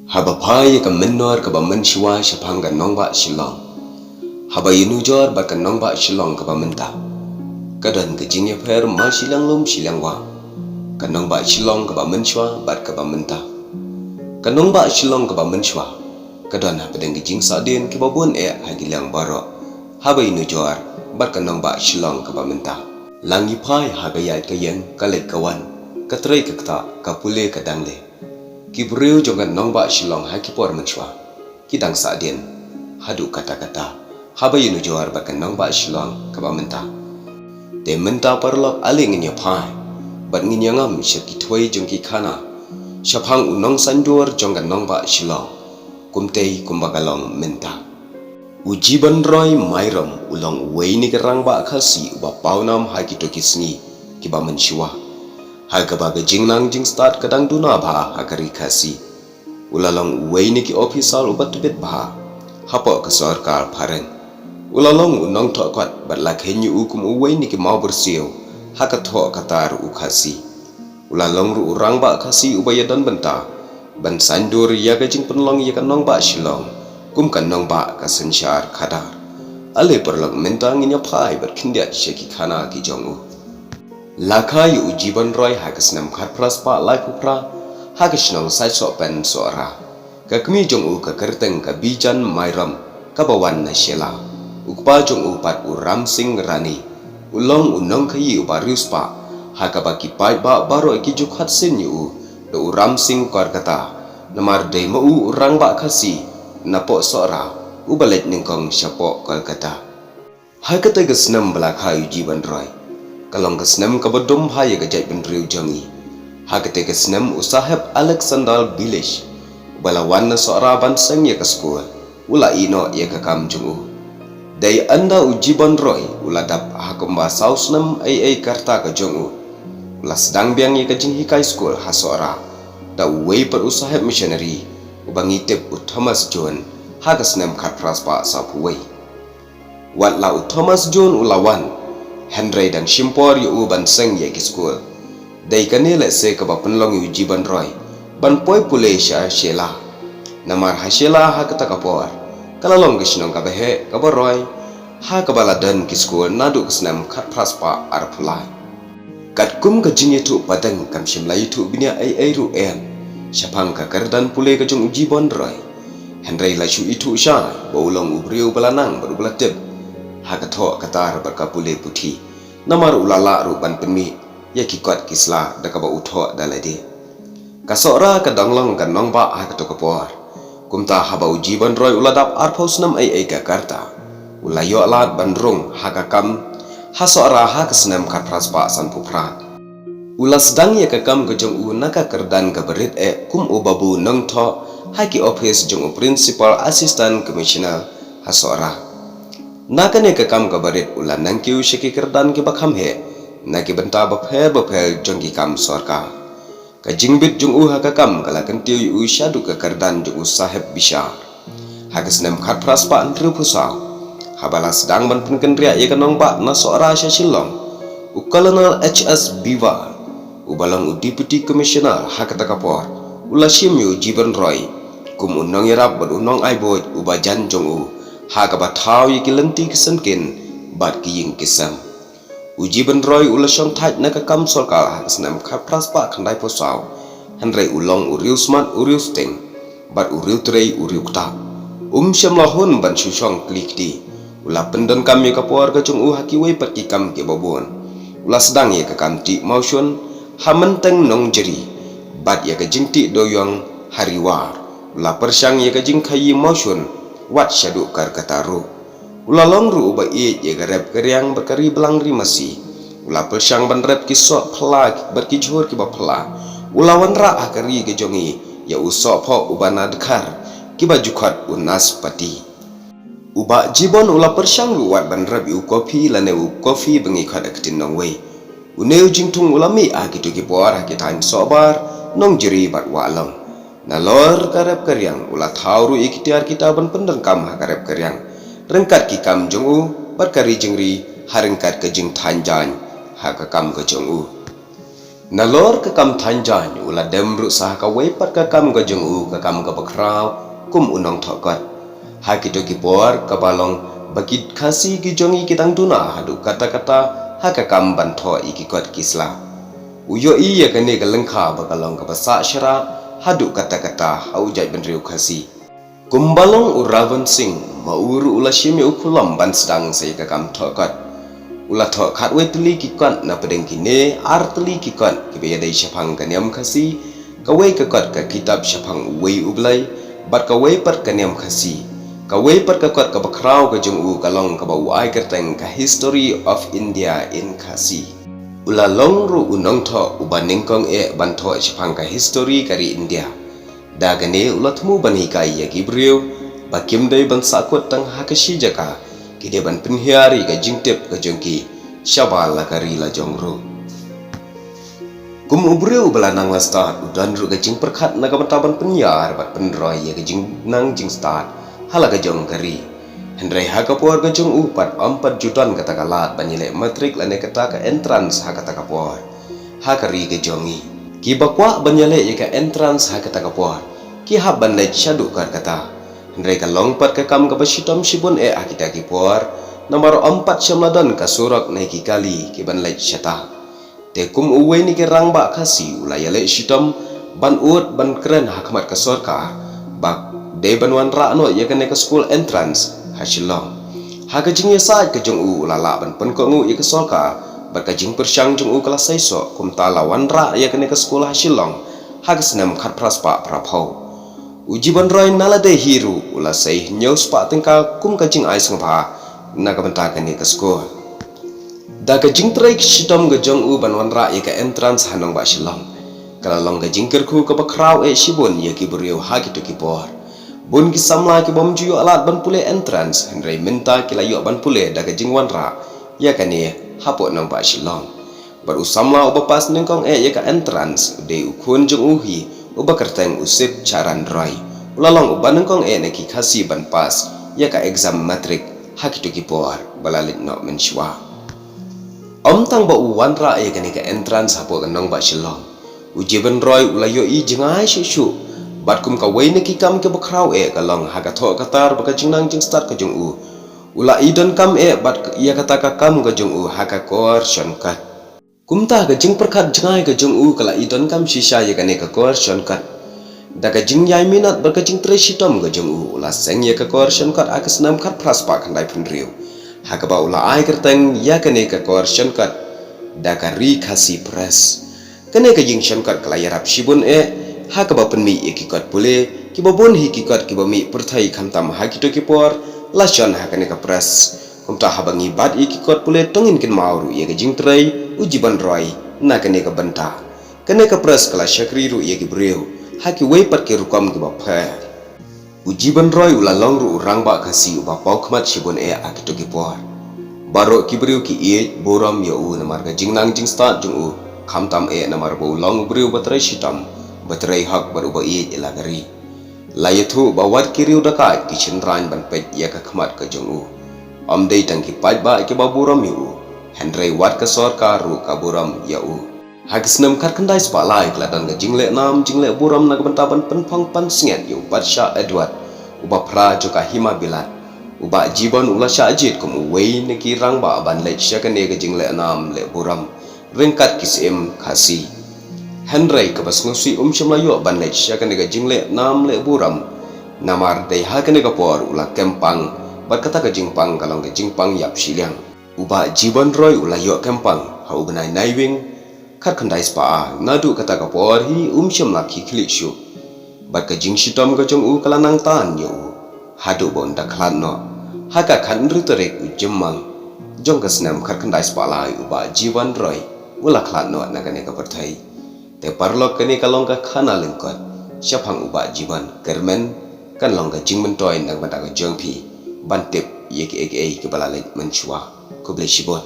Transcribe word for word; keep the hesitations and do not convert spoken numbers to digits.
Haba phai ïa ka mynnor kaba mynshuwa shaphang ka nongbah Shillong, haba ïanujor bad ka nongbah Shillong kaba mynta, ka don ka jingïapher ma shiliang lum shiliang wah. Ka nongbah Shillong kaba mynshuwa bad kaba mynta. Ka nongbah Shillong kaba mynshuwa ka don hapdeng ka jingsahdien kiba bun eh ha ki liang baroh, haba ïanujor bad ka nongbah Shillong kaba mynta. Lang ïa phai ha ka ïaid ka ïeng, ka leit ka wan, ka trei ka ktah, ka pule ka dangle, ki briew jong ka nongbah Shillong ha ki por mynshuwa ki dang sahdien haduh katta katta haba ïanujor bad ka nongbah Shillong kaba mynta. Te mynta paralok, ale ngin ïa phai bad ngin ïa ngam sha ki thwei jong ki khana shaphang u nongsaindur jong ka nongbah Shillong, kumtei kumba ka long mynta. U Jiban Roy Myrom u long uwei na ki rangbah Khasi uba pawnam ha kito ki sngi kiba mynshuwa, ha kaba ka jingnang jingstad ka dang duna bha ha ka ri Khasi. U la long uwei na ki ophisar uba tbit bha hapoh ka sorkar phareng. U la long u nongthoh kot bad la kheiñ ïa u kum uwei na ki mawbyrsiew ha ka thoh ka tar u Khasi. U la long ruh u rangbah Khasi uba ïadon bynta ban saindur ïa ka jingpynlong ïa ka nongbah Shillong kum ka nongbah ka synshar khadar. Ale paralok, mynta ngin ïa phai bad khyndiat sha ki khana ki jong u. La kha ïa u Jiban Roy ha ka snem khatphra spah laiphew phra ha ka shnong Saisohpen, Sohra. Ka kmie jong u ka kyrteng ka Bijan Myrom, kaba wan na Shella. U kpa jong u pat u Ramsing Rani, u long u nongkhaïi uba riewspah, ha kaba ki paidbah baroh ki ju khot sien ïa u da u Ramsing Kolkata, namar dei ma u u rangbah Khasi napoh Sohra uba leit nyngkong shapoh Kolkata. Ha katei ka snem ba la kha ïa u Jiban Roy, ka long ka snem kaba dum bha ïa ka jaitbynriew jong ngi. Ha katei ka snem u Saheb Alexander Bilish, uba la wan na Sohra ban seng ïa ka skul, u la ïeh noh ïa ka kam jong u. Dei ynda u Jiban Roy u la dap ha kumba saw snem ei ei ka rta ka jong u, u la sdang biang ïa ka jinghikai skul ha Sohra da uwei pat u saheb missionary uba ngi tip, u Thomas Jones, ha ka snem khatphra spah sawphew wei. Wat la u Thomas Jones u la wan, hynrei dang shim por ïa u ban seng ïa ki skul. Dei kane lehse kaba pynlong ïa u Jiban Roy ban poi pule sha Shella. Namar ha Shella ha kata ka por ka la long ka shnong kaba heh kaba roi, ha kaba la don ki skul naduh ka snem khatphra spah arphew lai. Katkum ka jingïathuh pateng, kam shym la ïathuh bniah ei ei ruh em shaphang ka kyrdan pule ka jong u Jiban Roy. Hynrei la shu ïathuh shai ba u long u briew ba la nang bad uba la tip ha ka thoh ka tar bad ka pule puthi, namar u la lah ruh ban pynmih ïa ki kot ki sla da kaba u thoh da lade. Ka Sohra ka dang long ka nongbah ha kato ka por. Kumta haba u Jiban Roy u la dap arphew snem ei ei ka rta, u la ïoh lad ban rung ha ka kam ha Sohra ha ka snem khatphra spah sanphew phra. U la sdang ïa ka kam ka jong u na ka kyrdan kaba rit eh kum u babu nongthoh ha ki ophis jong u Principal Assistant Commissioner ha Sohra. Na kane ka kam kaba rit u la nang kiew sha ki kyrdan kiba kham heh na ki bynta bapher bapher jong ki kam sorkar. Ka jingbit jong u ha ka kam ka la kyntiew ïa u shaduh ka kyrdan jong u Saheb Bishar. Ha ka snem khatphra spah hynriewphew saw, haba la sdang ban pynkynriah ïa ka nongbah na Sohra sha Shillong, u Colonel H S Beaver, uba long u Deputy Commissioner ha kata ka por, u la shim ïa u Jiban Roy kum u nongïarap bad u nongai buit uba jan jong u, ha kaba thaw ïa ki lynti ki syngkien bad ki ïing ki sem. U Jiban Roy u la shong thait na ka kam sorkar ha ka snem khatphra spah khyndaiphew saw, hynrei u long u riewsmat, u riewsting, bad u riewtrei, u riewktah. Um shym la hun ban shu shong kli kti. U la pyndonkam ïa ka por ka jong u ha kiwei pat ki kam kiba bun. U la sdang ïa ka kam tih mawshun ha Mynteng Nongjri, bad ïa ka jingtih dewiong ha Ri War. U la pyrshang ïa ka jingkhaïi mawshun wat shaduh Kolkata ruh. U la long ruh uba ïeit ïa ka rep ka riang bad ka ri blang ri masi. U la pyrshang ban rep ki soh phylla bad ki jhur kiba phylla. U la wanrah ha ka ri ka jong ngi ïa u sohphoh uba na dkhar kiba ju khot u naspati. U Bah Gibbon u la pyrshang ruh wat ban rep ïa u kopi lane u kopi ba ngi khot ha ka ktien nongwei. Une u jingthung u la mih ha kito ki por ha ki thaiñ Sohbar, Nongjri bad Wahlong. Nalor ka rep ka riang u la thaw ruh ïa ki tiar kita ban pyndonkam ha ka rep ka riang, ryngkat ki kam jong u bad ka ri jingri, ha ryngkat ka jingthaiñ jaiñ ha ka kam ka jong u. Nalor ka kam thaiñ jaiñ u la dem ruh sa ha kawei pat ka kam ka jong u, ka kam kaba khraw kum u nongthoh kot. Ha kito ki por kaba long ba ki Khasi ki jong ngi ki dang duna haduh katta katta ha ka kam ban thoh ïa ki kot ki sla. U ïohi ïa kane ka lyngkha ba ka long kaba sah shara haduh katta katta ha u jaitbynriew Khasi. Kumba long u Ravan Singh, ma u ruh u la shim ïa u khulom ban sdang sa ïa ka kam thoh kot. U la thoh khatwei tylli ki kot napdeng kine ar tylli ki kot kiba ïadei shaphang ka niam Khasi, kawei ka kot ka kitab shaphang uwei u Blei, bad kawei pat ka niam Khasi. Kawei pat ka kot kaba khraw ka jong u ka long kaba u ai kyrteng ka History of India in Khasi. U la long ruh u nongthoh uba nyngkong eh ban thoh shaphang ka history ka ri India. Da kane u la thmu ban hikai ïa ki briew ba kim dei ban sahkut tang ha ka shi jaka, ki dei ban pynhiar ïa ka jingtip ka jong ki shaba la ka ri la jong ruh. Kum u briew uba la nang la stad, u don ruh ka jingpyrkhat na ka bynta ban pynïar bad pynroi ïa ka jingnang jingstad ha la ka jong ka ri. Hynrei ha ka por ka jong u pat ym pat ju don kata ka lad ban ïaleh matric lane kata ka entrance ha kata ka por ha ka ri ka jong ngi. Kiba kwah ban ïaleh ïa ka entrance ha kata ka por ki hap ban leit shaduh kar kata. Hynrei ka long pat ka kam kaba shitom shibun eh ha kita ki por, namar ym pat shym la don ka surok ne ki kali ki ban leit shata. Te kum uwei na ki rangbah Khasi u la ïaleh shitom ban ud ban kren ha khmat ka sorkar ba dei ban wanrah noh ïa kane ka skul entrance ha Shillong. Ha ka jingïasaid ka jong u u la lah ban pynkohnguh ïa ka sorkar bad ka jingpyrshang jong u ka la seisoh, kumta la wanrah ïa kane ka skul ha Shillong ha ka snem khatphra spah phraphew. U Jiban Roy na lade hi ruh u la sei hynñiew spah tyngka kum ka jingai sngewbha na ka bynta kane ka skul. Da ka jingtrei shitom ka jong u ban wanrah ïa ka entrance ha nongbah Shillong, ka la long ka jingkyrkhu kaba khraw eh shibun ïa ki briew ha kito ki por. Bun ki samla ki bym ju ïoh lad ban pule entrance, hynrei mynta ki la ïoh ban pule da ka jingwanrah ïa kane hapoh nongbah Shillong. Bad u samla uba pass nyngkong eh ïa ka entrance u dei u khun jong u hi, uba kyrteng u Sip Charan Roy. U la long uba nyngkong eh na ki Khasi ban pass ïa ka exam matric ha kito ki por ba la leit noh mynshuwa. Ym tang ba u wanrah ïa kane ka entrance hapoh ka nongbah Shillong, u Jiban Roy u la ïohi jngai shuh shuh. Bad kum kawei na ki kam kiba khraw eh ka long ha ka thoh ka tar bad ka jingnang jingstad ka jong u, u la ïoh donkam eh bad ïa kata ka kam ka jong u ha ka kor shon kot. Kumta ka jingpyrkhat jngai ka jong u ka la ïoh donkam shisha ïa kane ka kor shon kot. Da ka jingïai minot bad ka jingtrei shitom ka jong u, u la seng ïa ka kor shon kot ha ka snem khatphra spah khyndai phew hynriew, ha kaba u la ai kyrteng ïa kane ka kor shon kot da ka Ri Khasi Press. Kane ka jingshon kot ka la ïarap shibun eh, ha kaba pynmih ïa ki kot pule kiba bun hi, ki kot kiba mih pyrthei, khamtam ha kito ki por la shon ha kane ka press. Kumta haba ngi bat ïa ki kot pule to ngin kynmaw ruh ïa ka jingtrei u Jiban Roy na kane ka bynta. Kane ka press ka la shakri ruh ïa ki briew ha kiwei pat ki rukom kiba pher. U Jiban Roy u la long ruh u rangbah Khasi uba paw khmat shibun eh ha kito ki por. Baroh ki briew ki ïeit burom ïa u namar ka jingnang jingstad jong u, khamtam eh namar ba u long u briew ba trei shitom, ba trei hok bad uba ïeit ïa la ka ri. La ïathuh ba wat ki riew dakaid ki shynrain ban peit ïa ka khmat ka jong u. Ym dei tang ki paidbah kiba burom ïa u, hynrei wat ka sorkar ruh ka burom ïa u. Ha ka snem khatkhyndai spah lai ka la don ka jingleh nam jingleh burom na ka bynta ban pynphong pansngiat ïa u Badshah Edward, uba phra jong ka Hima Bilat. U Bah Jiban u la shah jied kum uwei na ki rangbah ban leit sha kane ka jingleh nam leh burom ryngkat ki syiem Khasi. Hynrei kaba sngewsih um shym la ïoh ban leit sha kane ka jingleh nam leh burom, namar dei ha kane ka por u la kem pang, bad kata ka jingpang ka long ka jingpang ïap shiliang. U Bah Jiban Roy u la ïoh kem pang ha u bnai Naiwieng khatkhyndai spah ar, naduh kata ka por hi um shym la khie khlieh shuh. Bad ka jingshitom ka jong u ka la nang tan ïa u haduh ba un da khlad noh. Ha ka khathynriew tarik u Jymmang jong ka snem khatkhyndai spah lai, u Bah Jiban Roy u la khlad noh na kane ka pyrthei. Te paralok, kane ka long ka khana lyngkot shaphang u Bah Jiban. Kyrmen kan long ka jingmyntoi na ka bynta ka jong phi ban tip ïa kiei kiei kiba la leit mynshuwa. Khublei shibun.